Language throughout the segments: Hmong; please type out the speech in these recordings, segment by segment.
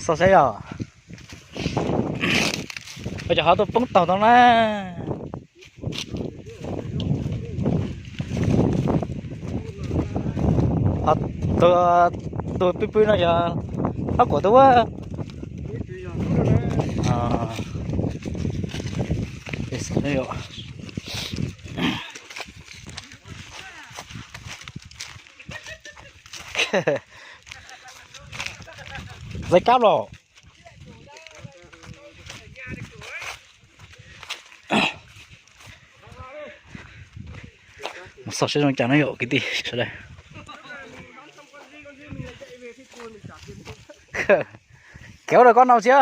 Xauj saib yog, ua cas ho tuaj poob taug tau na. Ho tus, tus pw pw no yog Hab Kuam tus a. Zaib kab los. Mus xauj seb zoo cas no yom kwv tij sawv daws. Kev ua rau koj no tsis,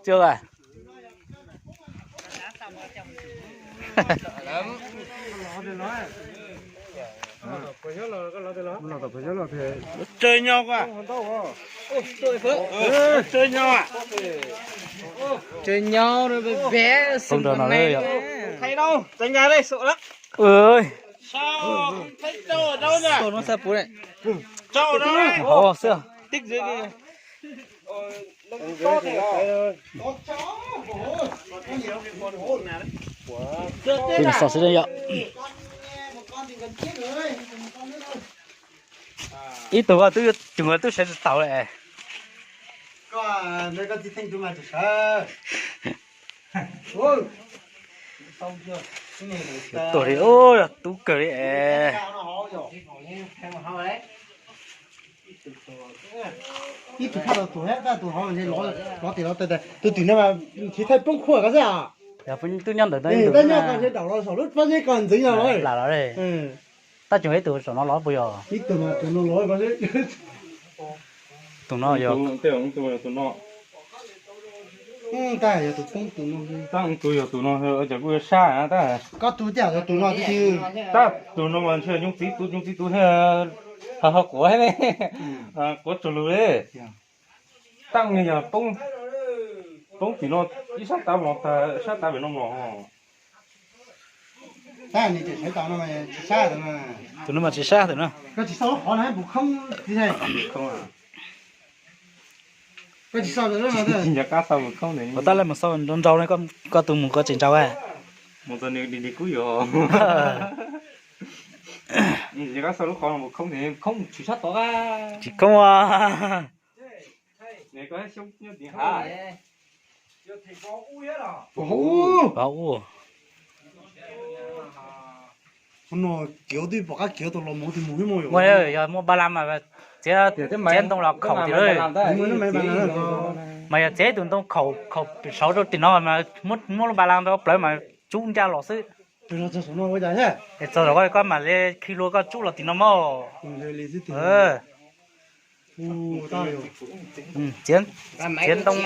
tsis a. Tsawg nyo, tsawg nyo, tsawg nyo. Hauv xwb. Ib tug twb, tug twb sawv tsis taus lawm. Tuaj li, yog tub kawg li es. Ib tug thaj los tus, tab tus hauv lov tes lov taw, tus tim no mas nrhiav thaij poob khuaj ko xwb. Yog peb tub nyob ntawd, tab nyob ko nrhiav daum los saum lub pob zeb ko ntxeev los. Tab tseem ib tug saum no los puas yog? Ib tug mas tus no los ko. Tus no yog, tus no. Tab yog tus poob tus no, tab tus yog tus no, cas kuj yuav sab na tab. Koj tus cas yog tus no tiag. Tab tus no mas ntshe nyob txiv tus, nyob txiv tus thiab, ho ho quav ne, quav tsuag lug li. Tab yog poob, poob tim no, ib sab tab los tag, sab tab pem no los. Tab nis tseem sawv tau no mas tsis sab tus no. Tus no mas tsis sab tus no. Koj tsis xauj lub qhov no puas khoob tiag? Koj tsis xauj tus no. Ua tab laj mus xauj nrau nrau ne, koj tus mus koj tsis nrau a. Mus txog nws dig dig kub yuav. Koj xauj lub qhov no puas khoob, khoob tsis sab tod a. Tsis khoob a. Ua, kiav twb pom qab kiav tau los mus tus mus thiab mus. Yog muaj ba lam mas txiav, txiav ntoo los khaum tiag. Mas yog txiav tus ntoo khaum, khaum saud rau tim no mas muab lub ba lam rau plawv mas tsub ncaj los xwb. Es txog zaum koj mam li khi hlua koj tsub los tim no mog. Txiav, txiav ntoo,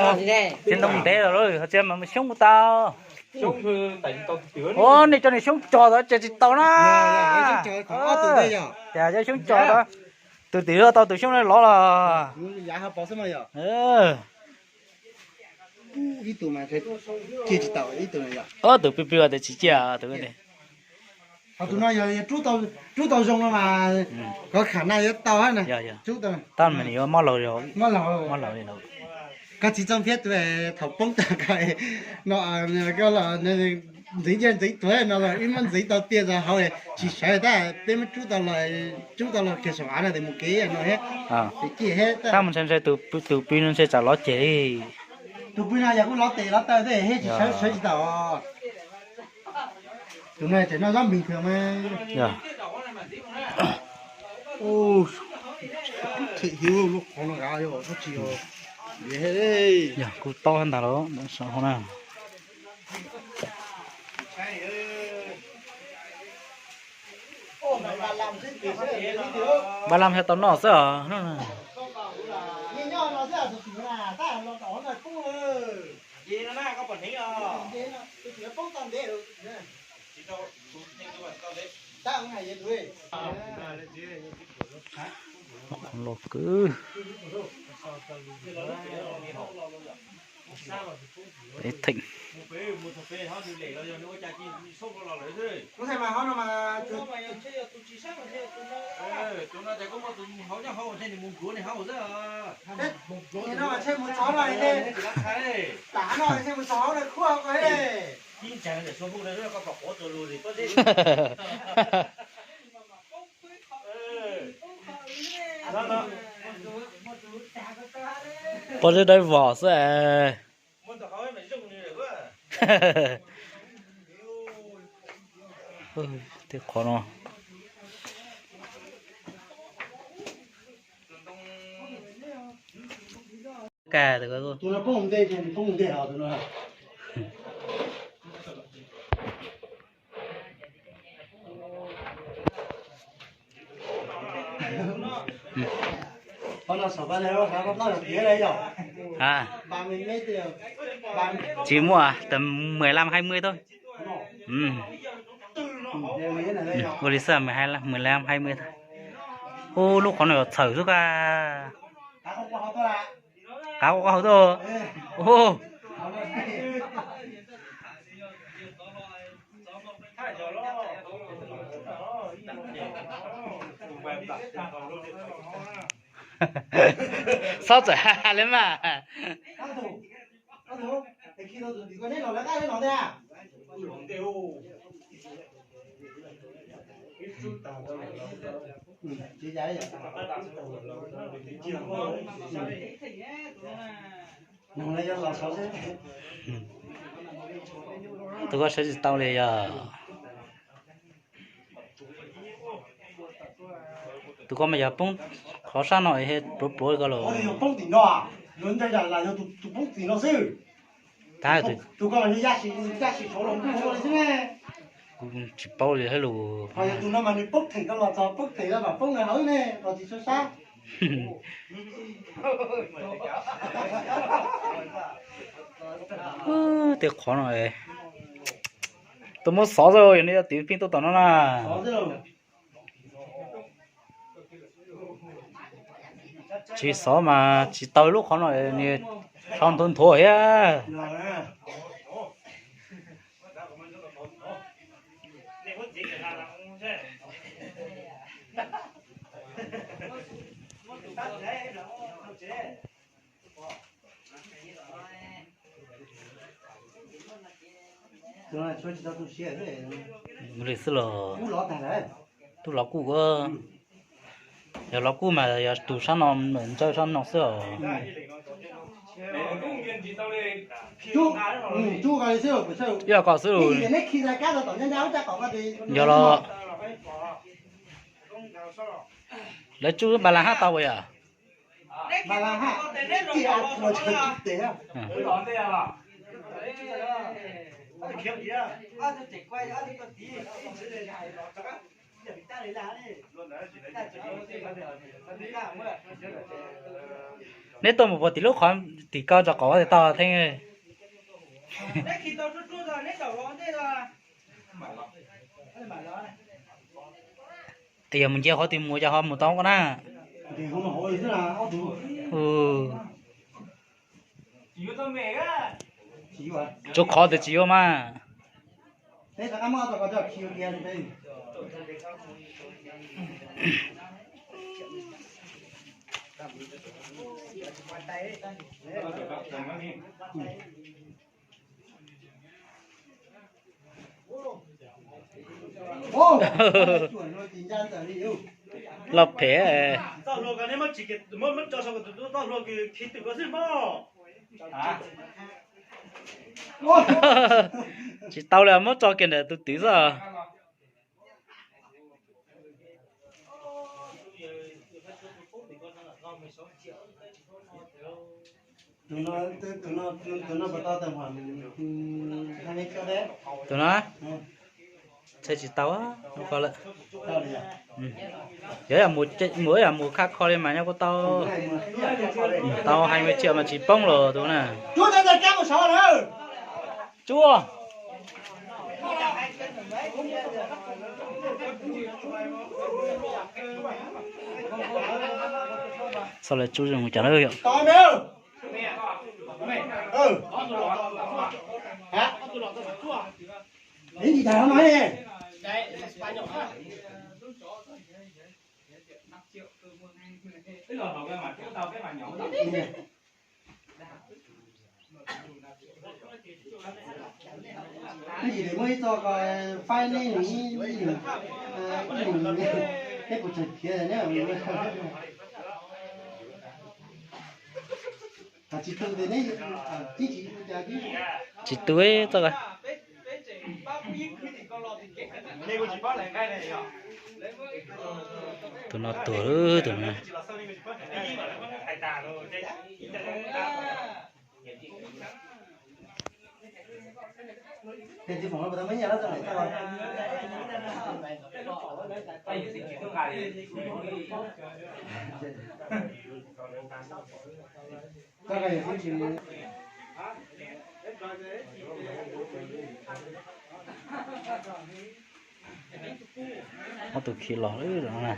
txiav ntoo ntev los lawm, ho txiav mas xyoob ua tau. Ua, nej cov niag xyoob cog tod ces tsis tau na. Tias cov xyoob cog tod, tus tim tau tus xyoob lov los. Ib tug mas cia tsis tau, ib tug no yog. Tus pw pw tias tsis cia tus. Ho tus no yog rub tau zoo no mas kov kham na yuav tau na. Tab mas nws yuav mob laug, mob laug li lawm. Koj txiv txooj thiab tus thaum poob tag ko no, ntxeev ncej ntxeev tuag no los wb muab ntxeev tau tiag rau hauv tsis sawv tab peb muab rub tau los, rub tau los kiag saum av no tes mus kev no thiab. Tab mas ntshai ntshai tus pw no ntshe tsam lov ceg li. Tus pw no yog kuj lov tes lov taw thiab tsis sawv, sawv tsis tau. Tus no tseem noj zaub npis kawg mas. Yog kuj tob ntag los saum hauv na. Npaj lam thiaj tau noj xwb os. Los kwv. Peb theem. Nim no mas ntshe mus txog no ne, tam no ntshe mus txog hauv no khuaj ko ne. Pov zeb dawb vos xwb es. Tej qhov no. Ka Tsis muaj, tầm mười lăm hai mươi thôi. Ua li xwb, mười lăm hai mươi thôi. Ub, lub qhov no yuav txhawm xwb ka. Qav ua hauv tuaj. Xob txawm ha ha li mas. Tus koj saib tsis tau li yog. Tus koj mas yog poob qhov sab no pluav pluav li ko los. Poob tim no, tus poob tim no xwb. Tus koj mas ya sim, ya sim saud los ntuj li xwb ne. Kuv tsis paub li hais lus. Ho yog tus no mas nws poob theem ko los txog poob theem ko mas poob nws hauv ne los tsis sab sab. Tej qhov no tuaj muab xov xwb, yog nej yuav tiv pheej tuaj tom no na. Tsis xov mas tsis tau lub qhov no, nws sau nthuav nthuav thiab. Li xwb los. Tub los kuj, yog los kuj mas yog tus sab no, ntsawj sab no xwb os. Ib yam kom xwb los. Yog los. Lawv tsuj npa las hab tau puas yom? Neb tuaj mus puag tim lub qhov tim ko rau qaum ua tau theeb. Es yog mus nce qhov twg mus cas ho mus tau ko na? Tsuas qhov tias tsis yuav mas. Loj phem. Tsis tau li, muab tso kiag ntawm tus twv xwb. Tus no txhais tsis tau ko lawm. Yog mus, mus yog mus khaj kho li mas nyob kuj tau. Tau hai mươi triệu mas tsis poob los tus na. Tsuj. Txhob lawv tsuj zoo cas na yom. Twb yim lawm, muaj ib txoj ko faib nej nws ib nus, ib nus, peb puas tsawg khiav ne. Tsis tu tias neb, tib tsis tu cas tib. Tsis tu txoj ko. Tus no tuag, tus no. Ob tug khi los lawm no na.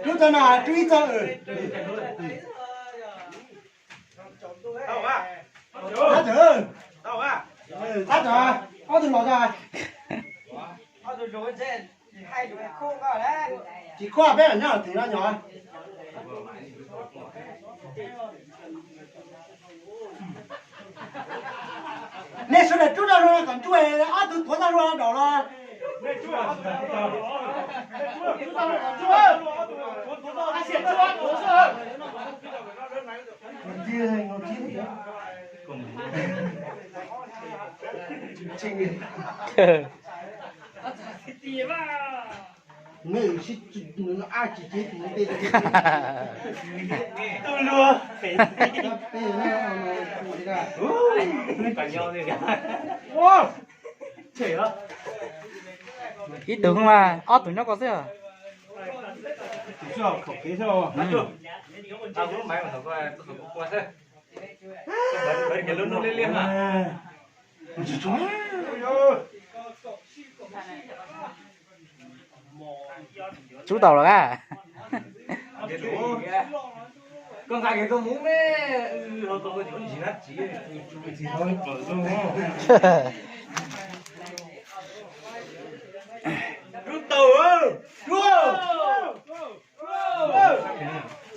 Rub txoj no, rub ib txoj. Thab tawm, thab tawm, ob tug los tso. Tsis khuaj peb nyob tim no nyom. Nej sawv daws rub tau kom ntsua, ob tug tuav tau lua daum los. Ib tug mas ob tug nyob ko xwb. Tsub tau los a.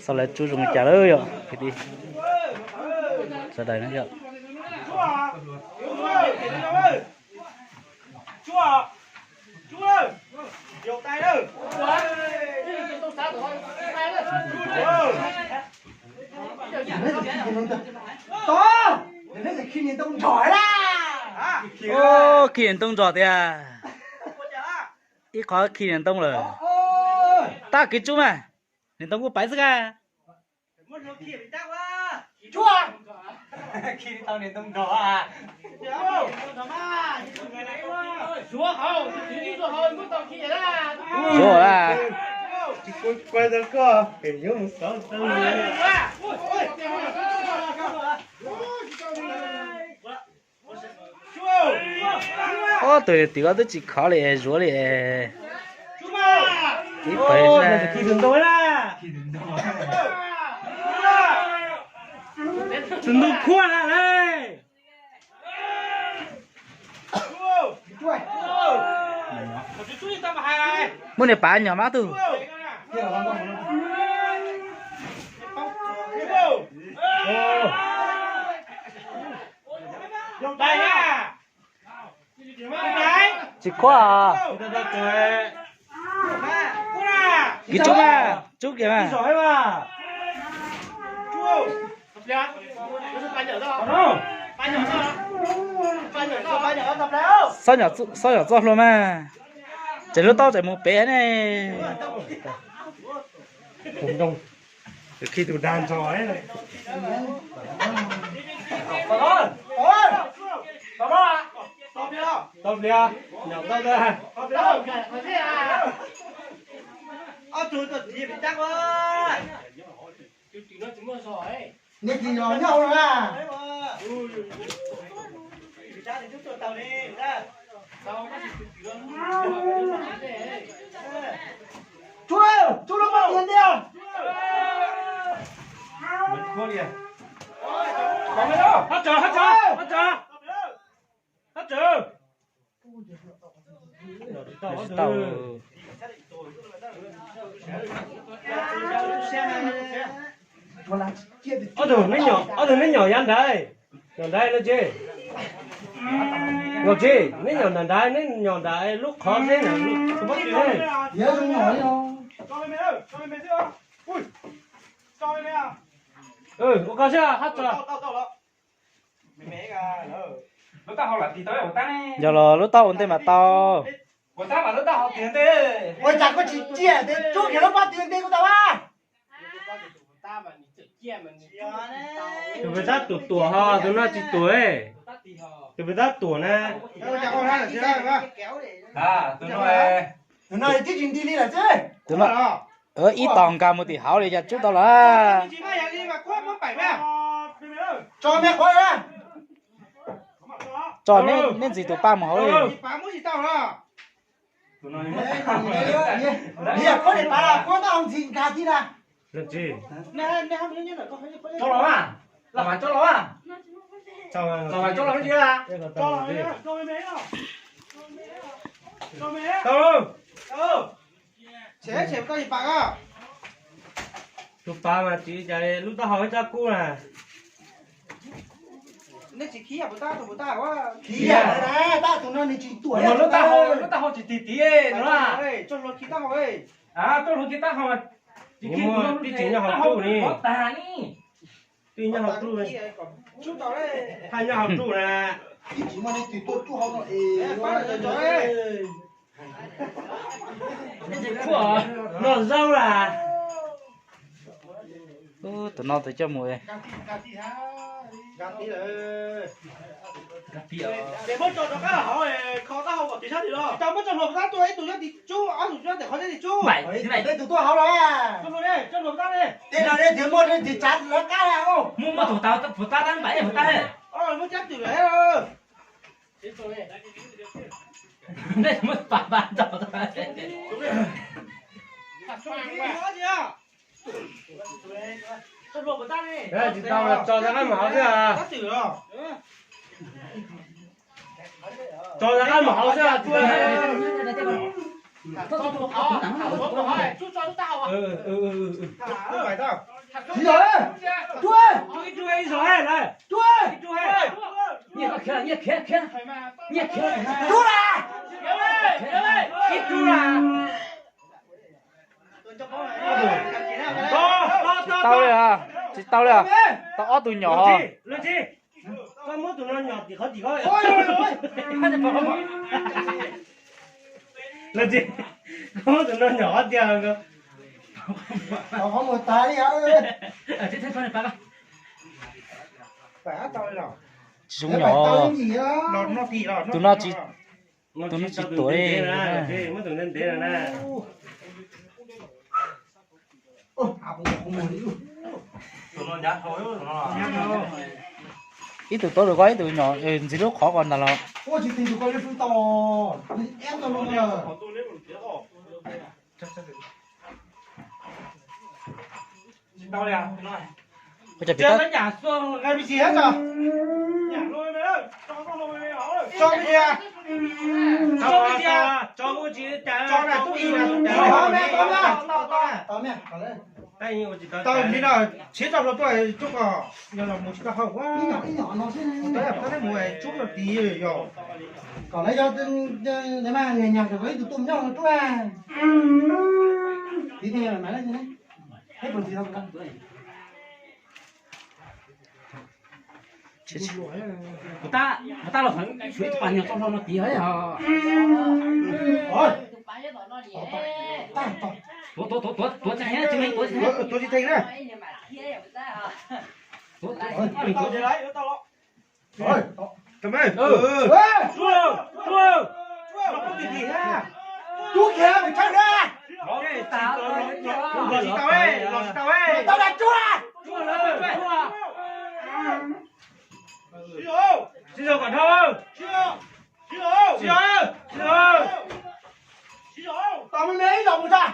Xav lawv tsub zoo li cas lawm yom kwv tij sawv daws na yom. Khi niam ntoo nrog tiag. Ib qhov khi niam ntoo lawm. Tab kiv tsub mas, niam ntoo kuj paiv xwb a. Suav a, tsis kuv kuaj tau koj pem yuav mus xauv tau. Ob tug tim ko twb tsis khov li, zuav li. Ib pawg khi tus ntoo na. Tus ntoo khuaj na. Muab niag pav nyom mab tug. Tsis khuaj. Kiv tsub mas, tsub kiag mas. Xob nyom txoj hlua mas. Tseem lub taub tseem mus pem ne. Khi tus dag ntso. Tau pliag, nyom tau ntag. Niag tim nyom nyob hauv no na. Tsub, tsub lub pob tias ntiag. Hab tsawm, hab tsawm, hab tsawm. Hab tsawm. Tsis tau. Ob tug neb nyom, ob tug neb nyom yav nrad, nyom nrad no tsis. Ngọc Trí, neb nyom nrad nrad, neb nyom nrad lub qhov seb nrad lub. Ua koj seb hab tso. Yog los lub taub ua ntej mas tau. Ua cas koj tsis ciaj tias Tsub kiag lub pob tw ntej kuv tau a? Tus pem tab tuam tuam ho tus no tsis tuam. Tus pem tab tuam na. Tus no twb tsis nti li lawm xwb. Ib tog nkag mus tim hauv li cas Tsub tau lawm. Tso me qhuav. Tso, neb ntxiv tus paj mus hauv li. Tso los, los mas tso los. Los mas tso los. Tus pav mas tsis cas li, lub taub hau ib tsab kub na. Nej tsis khiav puas tab, tus puas tab? Khiav na, tab tus no nws tsis tuam. Lub taub hau, lub taub hau tsis tig tiv no. Tso hluas khi taub hau. Tso hluas khi taub hau. Tsis khiav, tib tsis nyob hauv rub ni. Tib nyob hauv rub. Thaij nyob hauv rub na. Tib tsis muaj leej twg tuaj rub hauv no es. Noj zaub las. Tus no tus coj mus. Ces muab tso rov qab hauv, kho taub hau kom tiv sab tim los. Tsis tau, muab tso hluas puas tab tuaj, ib tug nyob tim Tsub, ob tug nyob tim qhov nyob tim Tsub. Peb tus tuaj hauv los. Tso hluas, tso hluas puas tab li. Tej no twb muaj twb tsav lawv qab. Muab, muab tus tav puas tab, tab npaim puas tab. Muab cab twm lawm. Nej muab pam pam tso. Tsis tau, tso rov qab mus hauv xwb. Tso rov qab mus hauv xwb. Tsis yog, Tsub, Tsub, Tsub, Tsub, tsis tau li, tsis tau li, tau ob tug nyom ho. Koj muab tus no nyom tim qhov tim ko. Koj muab tus no nyom qhov tiag. Tsis zoo nyom. Tus no tsis, tus no tsis tuam li. Ib tug tuav lus ko, ib tug nyom ntxiv lub qhov ko ntag los. Ua cas pim tab, tau li no, siab tso hluas tuaj Tsub ko, yog los mus tsis tau hauj, tab mus Tsub no tid yog. Kom lawv yog, mas niag nyag kom ib tug tuaj nyob Tsub. Tiv tiag mas peb puas ntxiv tau. Kuv tab, kuv tab los heev, tshuav ib tug pas nyog txoj hlau no tiv os. Tuav, tuav, tuav, tuav tsis theej, tuav tsis theej. Tuav, tuav, tuav, tuav. Rub kiag, los tsis tau, los tsis tau, los tsis tau. Tau dag Tsub. Sib zog kom dhau. Sib zog, sib zog. Tau me me ib los mus tso.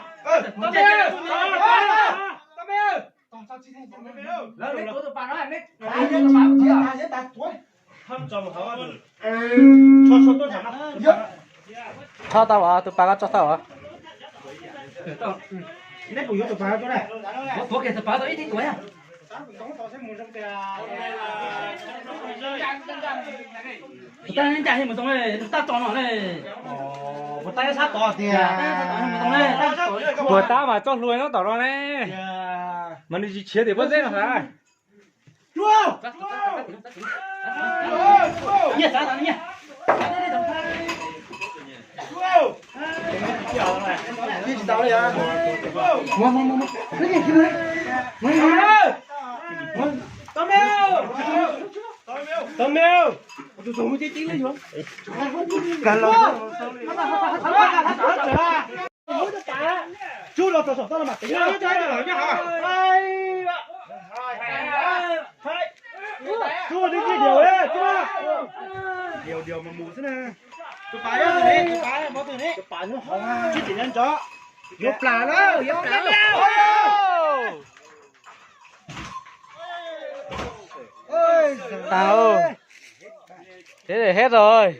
Lawv tuav tus pas no, neb tuav tus pas mus thiab. Yog, Tso tau os, tus pas ko tso tau os. Neb puas yuav tus pas rau tuaj na? Tuav kiag tus pas tau ib tib tuav yog. Tus tab ncaj mus tau ne, tus tab tso no ne. Tus tab sab tod tiag. Puas tab mas tso hluas nyob tom no ne. Mas nws tsis tshiav tim pob zeb no hos. Tau me. Tus txoos mus tib tib li yuav. Tsub los txog saum toj los mas tiv. Tsub, neb cia diaus, tsub. Diaus diaus mas mus xwb na. Tus pas yog tus ne, tus pas, tus pas, tsub tim nyob ntsoov. Yuav plam lawm, yuav plam lawm. Tag, thế này hết rồi.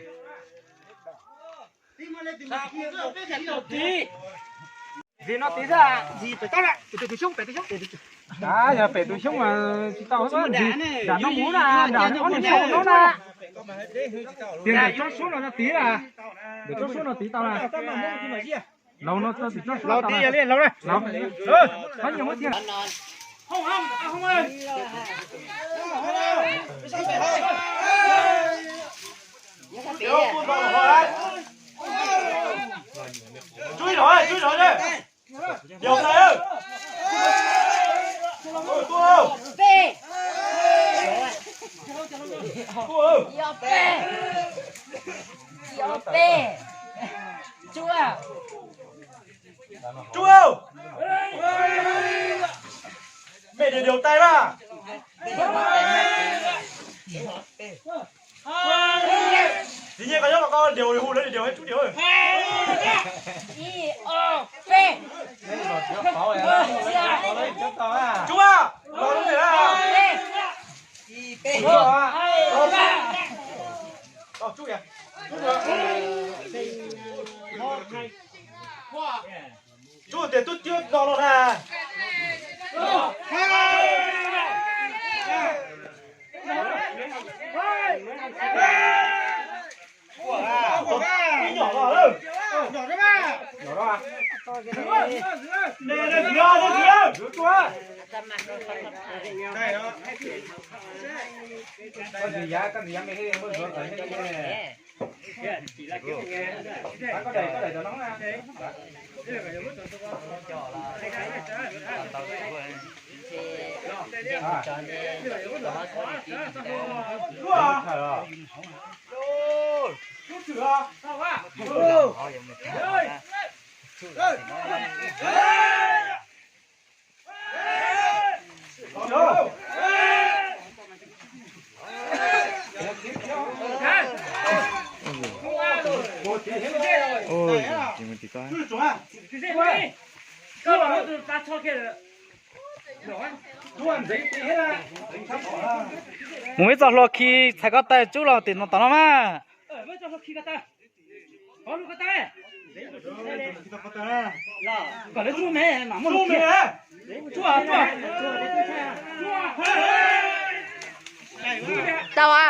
Ntxiv no tiv xwb, ntxiv pem toj na, tus xyoob pem tus xyoob. Yog pem tus xyoob mas tsis tau, nram no mus na, nram ob niag xyoob no na. Tias ntawm tsob suab no no tiv na, ntawm tsob suab no tiv tau na. Laus no txog tim tsob suab tau na. Laus, qhov nyias muab thiaj. Tsub ib zaug, tsub ib zaug. Diaus tais. Tuaj. Tuaj. Tsub. Mej diaus diaus tais mas. Txiv Nyiaj, koj nyob mas koj diaus hu lawv diaus, tsub diaus. Ib, ob, peb. Tsub, los lub ntawm na. Tsub, tsub. Tsub tias tub tib no los na. Ib nyom los lawm. Nyom los. Koj ntxiv yav, koj ntxiv yav me, muab zuav kom Mus ib txoj hlua khi txhais ko taw tsub los tim no tom no mas. Tau a.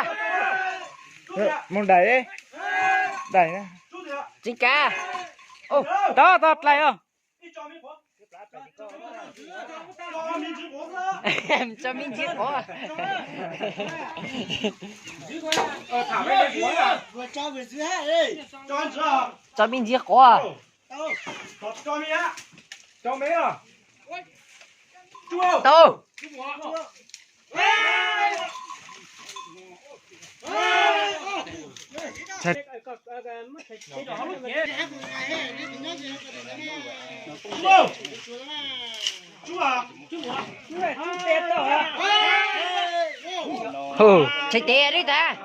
Mus daim, daim. Tsis kav. Tau, tau dlais os. Tso me ntsis quav. Tso me ntsis quav. Tau. Hum, tshem tes li ntag.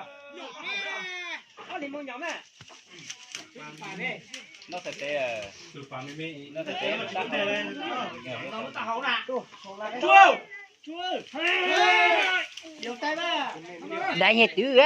Dai nyuag twv.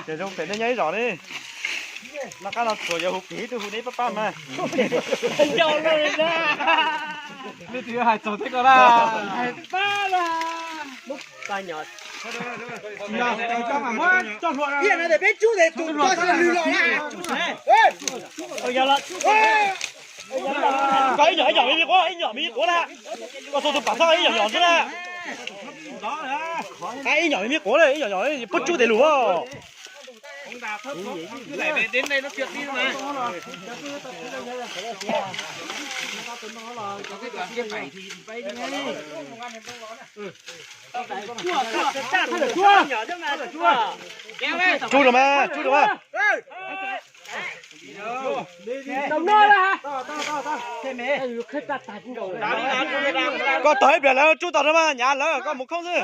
Ces zoo pem nej nyob ib zos ne. Noj qab no txhuam yuav hu kiag ib tug hu neb pab pab mas. Leej twg hais txog thiab ko na. Koj ib nyom ib nyom me me quav, ib nyom me me quav na. Koj txhua tus pam txhob ib nyom nyom xwb na. Ib nyom me me quav na, ib nyom nyom puab tsub tes lus. Tsub rau mas, tsub rau mas. Koj tog ib pliag lawv tsub tau rau mas, nyav lawv koj mus khoob xwb.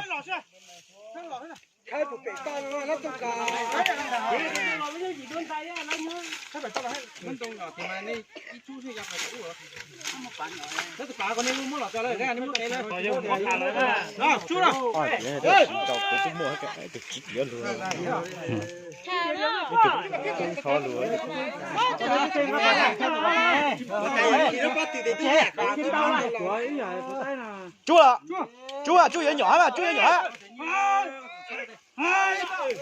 Tsub lawm, tsub, tsub yuav nyom hab mas, tsub yuav nyom hab.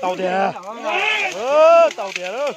Tau tiag, tau tiag.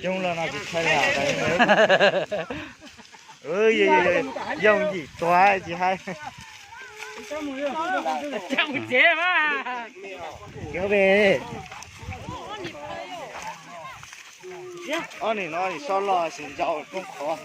Coob leej no tsis tshai lam. Yooj yim tuag tsis hais. Ob nim no so los sis ncaus koob qhov.